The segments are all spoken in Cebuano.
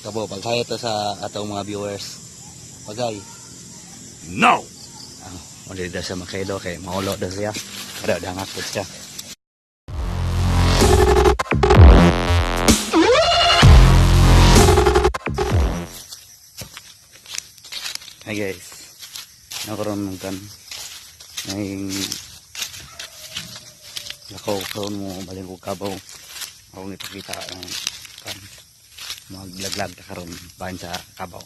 Kabo, paghay ito sa atong mga viewers. Paghay. No! Ah, wala daw siya makailo kay maulo daw siya. Pero dangakot siya. Hi guys. Nakaroon ng kan. May lakaw karon mo balin ko kabaw. Akong ipakita ang kan. Maglaglag ta karon bahin sa kabaw.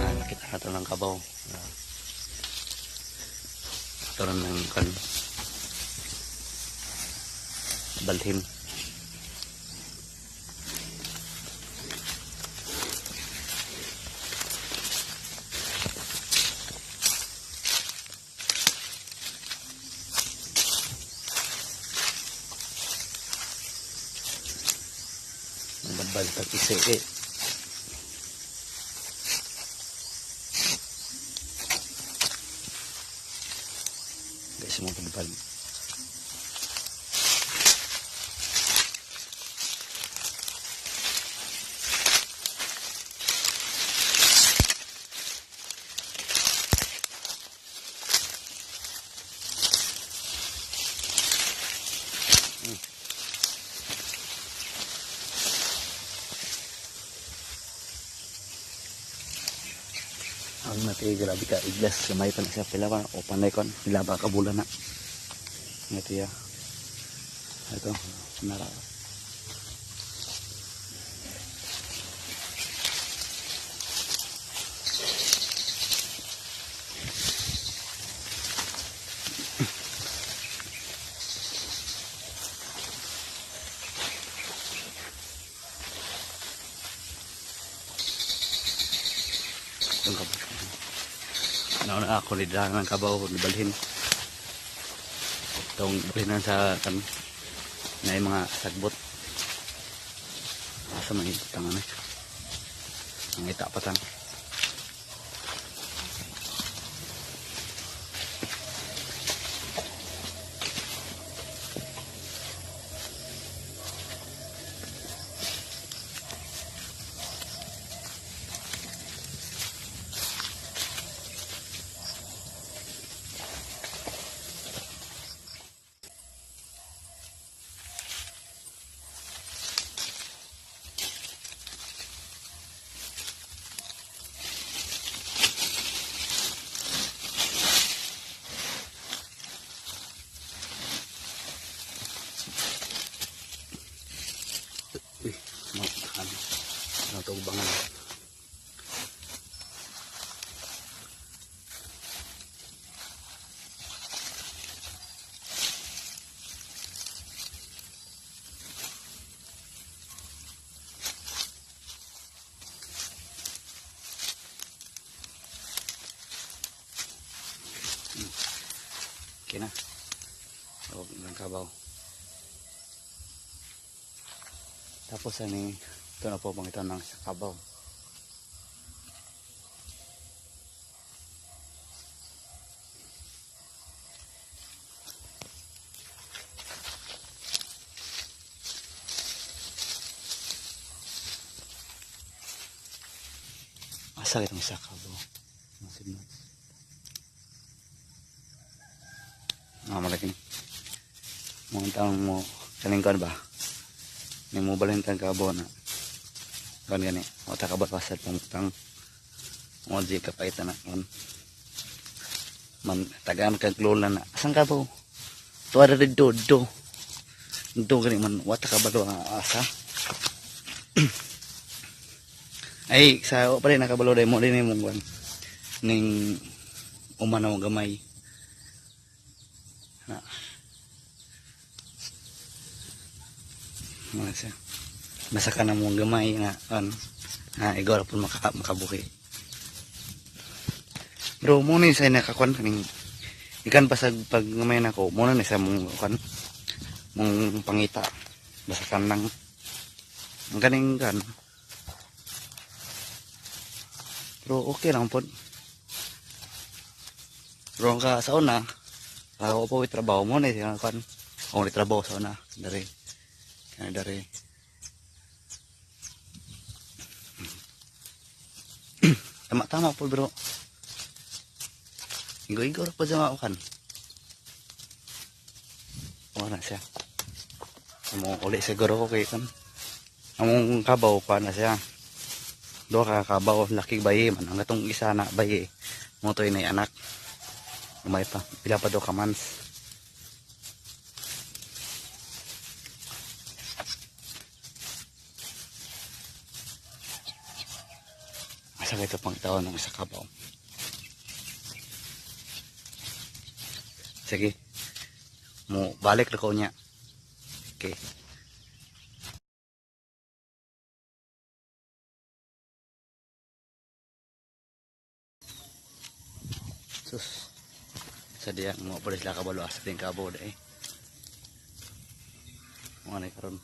Ah, nakita na ito ng kabaw. Ah. Ito rin ng kan. Balhin. Ang balbal pag isi eh. Guys, mga balbal. Ang nati grabe ka iglas gamay pa na siya pila pa o panay kon laba ka bulan na. Ngati ya. Ito nara. Itong kabaw. Nauna ako ni ng kabaw ni balhin. Itong balhinan sa kan na yung mga sagbot. Asa man ito tangan eh. Ang ita pa tan. Uy, mga ano. Ano ito bangan. Okay na. Huwag ng kabaw. Tapos ano ito na po pangita ng sa kabaw. Asa itong sa kabaw? Masib na. Ah, malaki. Mga taong mo, kaning kuan ba? Ni mo balhin kang kabaw na. Kuan gani, o ta kabaw pasad pangutang. Mo di kapaitan na kon. Man tagaan kag lola na. Asan ka ba? Tuwa ra do do. Do gani man wata ka ba do ang asa. Ay, sa pa rin nakabalo dai mo din imong kuan. Ning uma na mo gamay. Na. Mga siya. Basta ka na mong gamay nga an na igaw ra pud makabuhi. Bro, mo ni sa nakakuan kaning ikan pa sa pag gamay nako, mo na ni sa mong kuan mong pangita. Basta kan lang ang kaning kan. Pero okay lang pod. Pero ang ka sa una, ako po trabaho mo na siya kan. Ako ni trabaho sa una, dere. Kaya dere. Tama tama po, bro. Igo-igo ra po sa mga kan. Wala siya. Amo uli siguro ko kay kan. Among kabaw pa na siya. Duha ka kabaw, laki bayi man. Ang atong isa na bayi. Mo to inay anak. Umay pa. Pila pa daw ka months. Asa kayo ito pang taon ng isa kabaw? Sige. Mo balik na ko niya. Okay. Sus. Sa diya mo pa sila kabalo asa din kabaw dai. Mo na karon.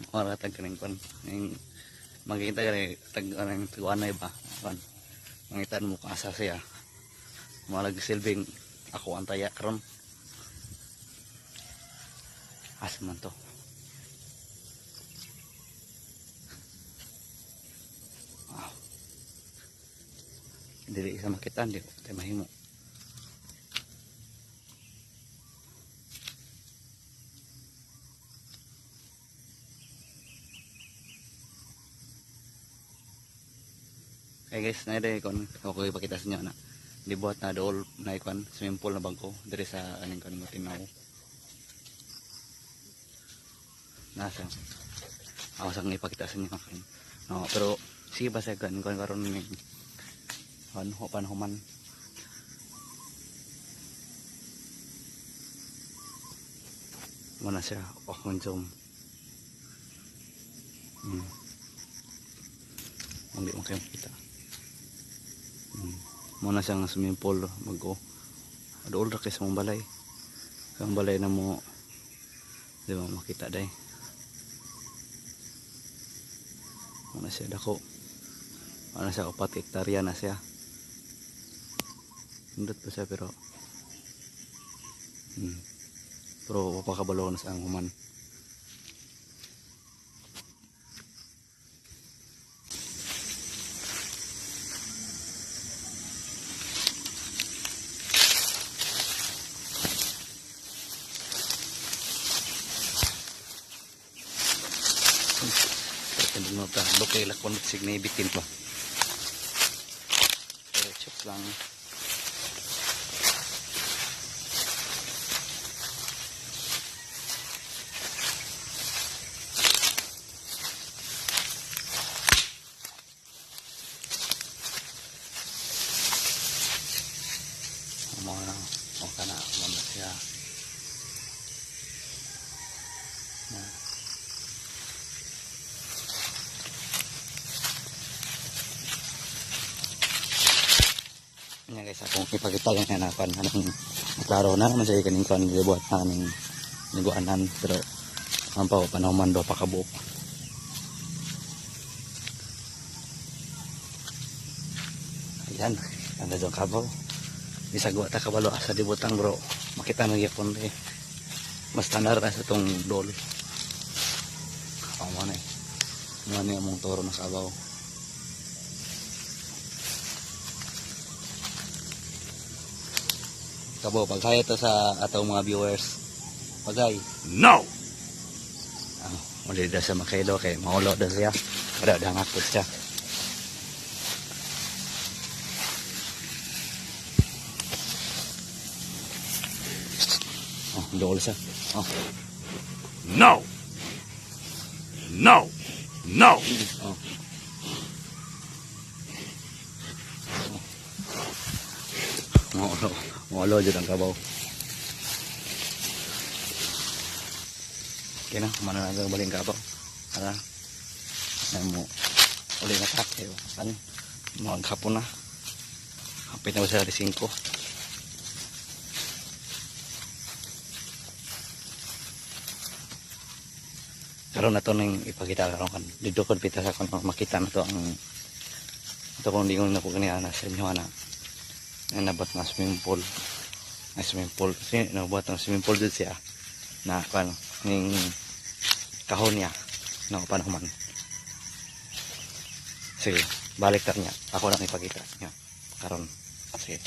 Mo ra tag kaning kon. Ning magkita gani tag anang tuwanay ba. Kon. Mangitan mo kung asa siya. Mo silbing ako ang taya karon. Asa man to? Wow. Dili isa makita, di ko tayo mahimo. Okay guys, na dai kon ako ipakita sa inyo na dibuhat na dool na ikon swimming pool na bangko diri sa aning kon mo tinaw. Nasa ako sa ipakita sa inyo. No, pero sige ba sa kon kon karon ni kon ho pan human. Muna siya akong zoom. Hindi mo kayo makita. Muna siya nga swimming pool mag-o. Dool ra kay sa mong balay. Ang balay na mo di ba makita day. Muna siya dako. Muna siya 4 hektarya na siya. Nindot pa siya pero pero mapakabalo na sa ang human. Okay lang kung signibitin pa. Pero chok lang. Mo na, okay na, mo na siya. Na. Nya guys, akong ipakita lang na napan anong klaro na naman sa kaning kuan gibuhat na kaning niguanan pero ang pa panahon man do pa kabuok. Ayan, anda dong kabaw. Bisag wa ta kabalo asa dibutang bro. Makita na gyapon eh. Mas tanar na sa tong dol. Amo na eh. Mo ni among toro na kabaw. Kabo, paghay ito sa atong mga viewers. Paghay. No! Ah, uli daw siya makilo kay maulo daw siya. Wala daw nga siya. Oh, dool siya. Oh. No! No! No! Oh. Maulo, maulo jud ang kabaw. Okay na, kumana na ang baling kabaw. Tara. Na mo uli na ta kayo. Kan maghapon na. Hapit na ba sa alas 5? Karon na to nang ipakita karon kan dito kon pita sa kon makita na to ang ito kung lingon na ko kaniya na sa inyo na na nabot na swimming pool, na swimming pool kasi nabuhat ng swimming pool dito siya na kan ning kahon niya no paano man. Sige, balik ta niya, ako lang ipakita niya karon. Sige.